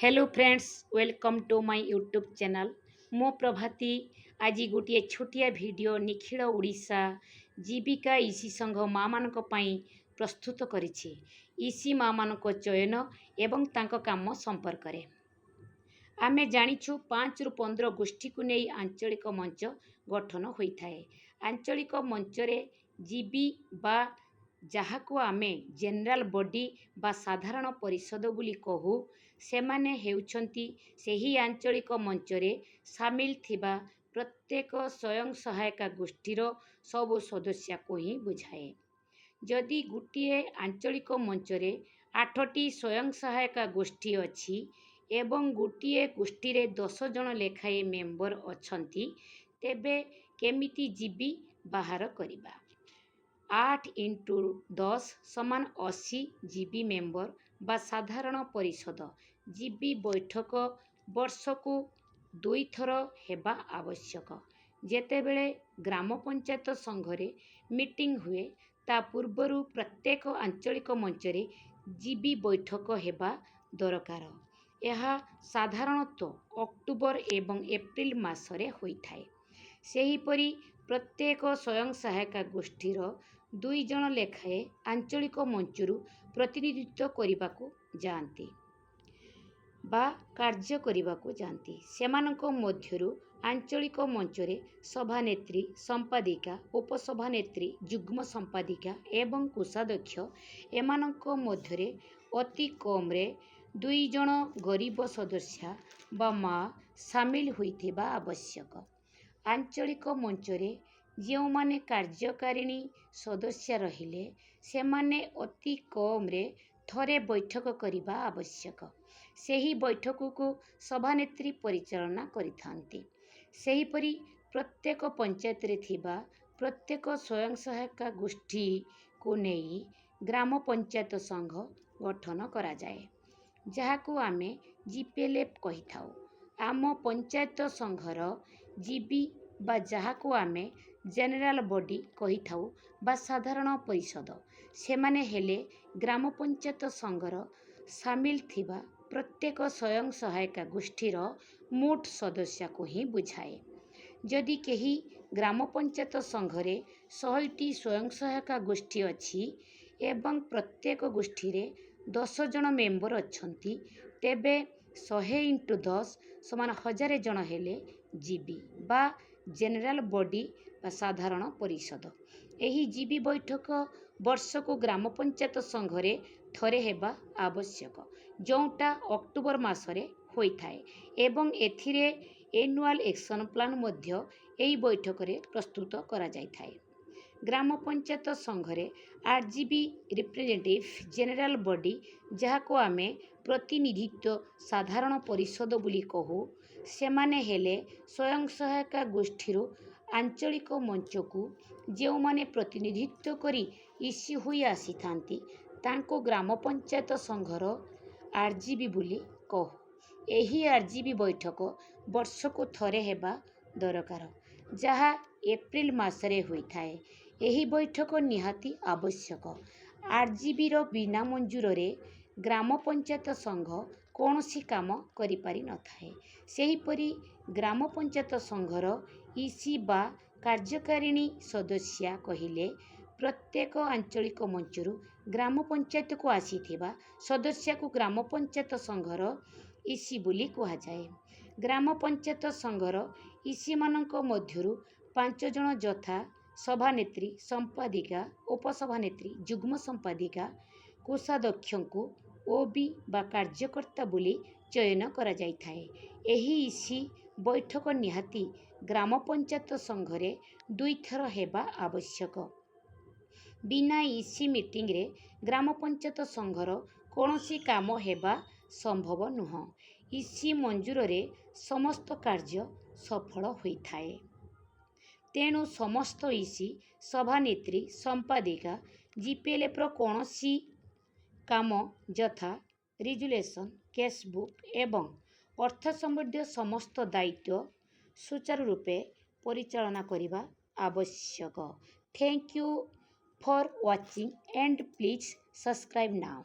Hello friends, welcome to my YouTube channel. ମୁଁ ପ୍ରଭାତୀ। ଆଜି ଗୋଟିଏ ଛୋଟିଆ ଭିଡ଼ିଓ ନିଖିଳ ଓଡ଼ିଶା ଜୀବିକା ଇସି ସଂଘ ମାଆମାନଙ୍କ ପାଇଁ ପ୍ରସ୍ତୁତ କରିଛି, ଇସି ମାଆମାନଙ୍କ ଚୟନ ଏବଂ ତାଙ୍କ କାମ ସମ୍ପର୍କରେ। ଆମେ ଜାଣିଛୁ, 5ରୁ 15 ଗୋଷ୍ଠୀକୁ ନେଇ ଆଞ୍ଚଳିକ ମଞ୍ଚ ଗଠନ ହୋଇଥାଏ। ଆଞ୍ଚଳିକ ମଞ୍ଚରେ ଜିବି ବା ଯାହାକୁ ଆମେ ଜେନେରାଲ ବଡି ବା ସାଧାରଣ ପରିଷଦ ବୋଲି କହୁ, ସେମାନେ ହେଉଛନ୍ତି ସେହି ଆଞ୍ଚଳିକ ମଞ୍ଚରେ ସାମିଲ ଥିବା ପ୍ରତ୍ୟେକ ସ୍ୱୟଂ ସହାୟକ ଗୋଷ୍ଠୀର ସବୁ ସଦସ୍ୟକୁ ହିଁ ବୁଝାଏ। ଯଦି ଗୋଟିଏ ଆଞ୍ଚଳିକ ମଞ୍ଚରେ ଆଠଟି ସ୍ୱୟଂ ସହାୟକ ଗୋଷ୍ଠୀ ଅଛି ଏବଂ ଗୋଟିଏ ଗୋଷ୍ଠୀରେ 10 ଜଣ ଲେଖାଏଁ ମେମ୍ବର ଅଛନ୍ତି, ତେବେ କେମିତି ଜିବି ବାହାର କରିବା? 8 ଇଣ୍ଟୁ 10 ସମାନ 80 ଜିବି ମେମ୍ବର ବା ସାଧାରଣ ପରିଷଦ। ଜିବି ବୈଠକ ବର୍ଷକୁ ଦୁଇଥର ହେବା ଆବଶ୍ୟକ। ଯେତେବେଳେ ଗ୍ରାମ ପଞ୍ଚାୟତ ସଂଘରେ ମିଟିଂ ହୁଏ, ତା ପୂର୍ବରୁ ପ୍ରତ୍ୟେକ ଆଞ୍ଚଳିକ ମଞ୍ଚରେ ଜିବି ବୈଠକ ହେବା ଦରକାର। ଏହା ସାଧାରଣତଃ ଅକ୍ଟୋବର ଏବଂ ଏପ୍ରିଲ ମାସରେ ହୋଇଥାଏ। ସେହିପରି ପ୍ରତ୍ୟେକ ସ୍ୱୟଂ ସହାୟକ ଗୋଷ୍ଠୀର ଦୁଇ ଜଣ ଲେଖାଏଁ ଆଞ୍ଚଳିକ ମଞ୍ଚରୁ ପ୍ରତିନିଧିତ୍ୱ କରିବାକୁ ଯାଆନ୍ତି ବା କାର୍ଯ୍ୟ କରିବାକୁ ଯାଆନ୍ତି। ସେମାନଙ୍କ ମଧ୍ୟରୁ ଆଞ୍ଚଳିକ ମଞ୍ଚରେ ସଭାନେତ୍ରୀ, ସମ୍ପାଦିକା, ଉପସଭାନେତ୍ରୀ, ଯୁଗ୍ମ ସମ୍ପାଦିକା ଏବଂ କୋଷାଧ୍ୟକ୍ଷ, ଏମାନଙ୍କ ମଧ୍ୟରେ ଅତି କମ୍ରେ ଦୁଇ ଜଣ ଗରିବ ସଦସ୍ୟା ବା ମା ସାମିଲ ହୋଇଥିବା ଆବଶ୍ୟକ। ଆଞ୍ଚଳିକ ମଞ୍ଚରେ ଯେଉଁମାନେ କାର୍ଯ୍ୟକାରିଣୀ ସଦସ୍ୟ ରହିଲେ, ସେମାନେ ଅତି କମ୍ରେ ଥରେ ବୈଠକ କରିବା ଆବଶ୍ୟକ। ସେହି ବୈଠକକୁ ସଭାନେତ୍ରୀ ପରିଚାଳନା କରିଥାନ୍ତି। ସେହିପରି ପ୍ରତ୍ୟେକ ପଞ୍ଚାୟତରେ ଥିବା ପ୍ରତ୍ୟେକ ସ୍ୱୟଂ ସହାୟକ ଗୋଷ୍ଠୀକୁ ନେଇ ଗ୍ରାମ ପଞ୍ଚାୟତ ସଂଘ ଗଠନ କରାଯାଏ, ଯାହାକୁ ଆମେ ଜିପିଏଲ୍ଏଫ୍ କହିଥାଉ। ଆମ ପଞ୍ଚାୟତ ସଂଘର ଜିବି ବା ଯାହାକୁ ଆମେ ଜେନେରାଲ ବଡି କହିଥାଉ ବା ସାଧାରଣ ପରିଷଦ, ସେମାନେ ହେଲେ ଗ୍ରାମ ପଞ୍ଚାୟତ ସଂଘର ସାମିଲ ଥିବା ପ୍ରତ୍ୟେକ ସ୍ୱୟଂ ସହାୟକ ଗୋଷ୍ଠୀର ମୋଟ ସଦସ୍ୟକୁ ହିଁ ବୁଝାଏ। ଯଦି କେହି ଗ୍ରାମ ପଞ୍ଚାୟତ ସଂଘରେ 100ଟି ସ୍ୱୟଂ ସହାୟକ ଗୋଷ୍ଠୀ ଅଛି ଏବଂ ପ୍ରତ୍ୟେକ ଗୋଷ୍ଠୀରେ 10 ଜଣ ମେମ୍ବର ଅଛନ୍ତି, ତେବେ 100 ଇଣ୍ଟୁ 10 ସମାନ 1000 ଜଣ ହେଲେ ଜିବି ବା ଜେନେରାଲ ବଡି ବା ସାଧାରଣ ପରିଷଦ। ଏହି ଜିବି ବୈଠକ ବର୍ଷକୁ ଗ୍ରାମ ପଞ୍ଚାୟତ ସଂଘରେ ଥରେ ହେବା ଆବଶ୍ୟକ, ଯେଉଁଟା ଅକ୍ଟୋବର ମାସରେ ହୋଇଥାଏ ଏବଂ ଏଥିରେ ଏନୁଆଲ୍ ଏକ୍ସନ୍ ପ୍ଲାନ୍ ମଧ୍ୟ ଏହି ବୈଠକରେ ପ୍ରସ୍ତୁତ କରାଯାଇଥାଏ। ଗ୍ରାମ ପଞ୍ଚାୟତ ସଂଘରେ ଆର୍ଜିବି, ରିପ୍ରେଜେଣ୍ଟେଟିଭ୍ ଜେନେରାଲ ବଡି, ଯାହାକୁ ଆମେ ପ୍ରତିନିଧିତ୍ୱ ସାଧାରଣ ପରିଷଦ ବୋଲି କହୁ, ସେମାନେ ହେଲେ ସ୍ୱୟଂ ସହାୟକ ଗୋଷ୍ଠୀରୁ ଆଞ୍ଚଳିକ ମଞ୍ଚକୁ ଯେଉଁମାନେ ପ୍ରତିନିଧିତ୍ୱ କରି ଇସି ହୋଇ ଆସିଥାନ୍ତି, ତାଙ୍କୁ ଗ୍ରାମ ପଞ୍ଚାୟତ ସଂଘର ଆର୍ଜିବି ବୋଲି କହୁ। ଏହି ଆର୍ଜିବି ବୈଠକ ବର୍ଷକୁ ଥରେ ହେବା ଦରକାର, ଯାହା ଏପ୍ରିଲ ମାସରେ ହୋଇଥାଏ। ଏହି ବୈଠକ ନିହାତି ଆବଶ୍ୟକ। ଆର୍ଜିବିର ବିନା ମଞ୍ଜୁରରେ ଗ୍ରାମ ପଞ୍ଚାୟତ ସଂଘ କୌଣସି କାମ କରିପାରିନଥାଏ। ସେହିପରି ଗ୍ରାମ ପଞ୍ଚାୟତ ସଂଘର ଇସି ବା କାର୍ଯ୍ୟକାରିଣୀ ସଦସ୍ୟା କହିଲେ ପ୍ରତ୍ୟେକ ଆଞ୍ଚଳିକ ମଞ୍ଚରୁ ଗ୍ରାମ ପଞ୍ଚାୟତକୁ ଆସିଥିବା ସଦସ୍ୟକୁ ଗ୍ରାମ ପଞ୍ଚାୟତ ସଂଘର ଇସି ବୋଲି କୁହାଯାଏ। ଗ୍ରାମ ପଞ୍ଚାୟତ ସଂଘର ଇସିମାନଙ୍କ ମଧ୍ୟରୁ ପାଞ୍ଚ ଜଣ, ଯଥା ସଭାନେତ୍ରୀ, ସମ୍ପାଦିକା, ଉପସଭାନେତ୍ରୀ, ଯୁଗ୍ମ ସମ୍ପାଦିକା, କୋଷାଧ୍ୟକ୍ଷଙ୍କୁ ଓବି ବା କାର୍ଯ୍ୟକର୍ତ୍ତା ବୋଲି ଚୟନ କରାଯାଇଥାଏ। ଏହି ଇସି ବୈଠକ ନିହାତି ଗ୍ରାମ ପଞ୍ଚାୟତ ସଂଘରେ ଦୁଇଥର ହେବା ଆବଶ୍ୟକ। ବିନା ଇସି ମିଟିଂରେ ଗ୍ରାମ ପଞ୍ଚାୟତ ସଂଘର କୌଣସି କାମ ହେବା ସମ୍ଭବ ନୁହଁ। ଇସି ମଞ୍ଜୁରରେ ସମସ୍ତ କାର୍ଯ୍ୟ ସଫଳ ହୋଇଥାଏ। ତେଣୁ ସମସ୍ତ ଇସି, ସଭାନେତ୍ରୀ, ସମ୍ପାଦିକା ଜିପିଏଲ୍ଏଫ୍ର କୌଣସି କାମ ଯଥା ରିଜୁଲେସନ୍, କେସ୍ବୁକ୍ ଏବଂ ଅର୍ଥ ସମ୍ବନ୍ଧୀୟ ସମସ୍ତ ଦାୟିତ୍ୱ ସୁଚାରୁ ରୂପେ ପରିଚାଳନା କରିବା ଆବଶ୍ୟକ। Thank you for watching and please subscribe now.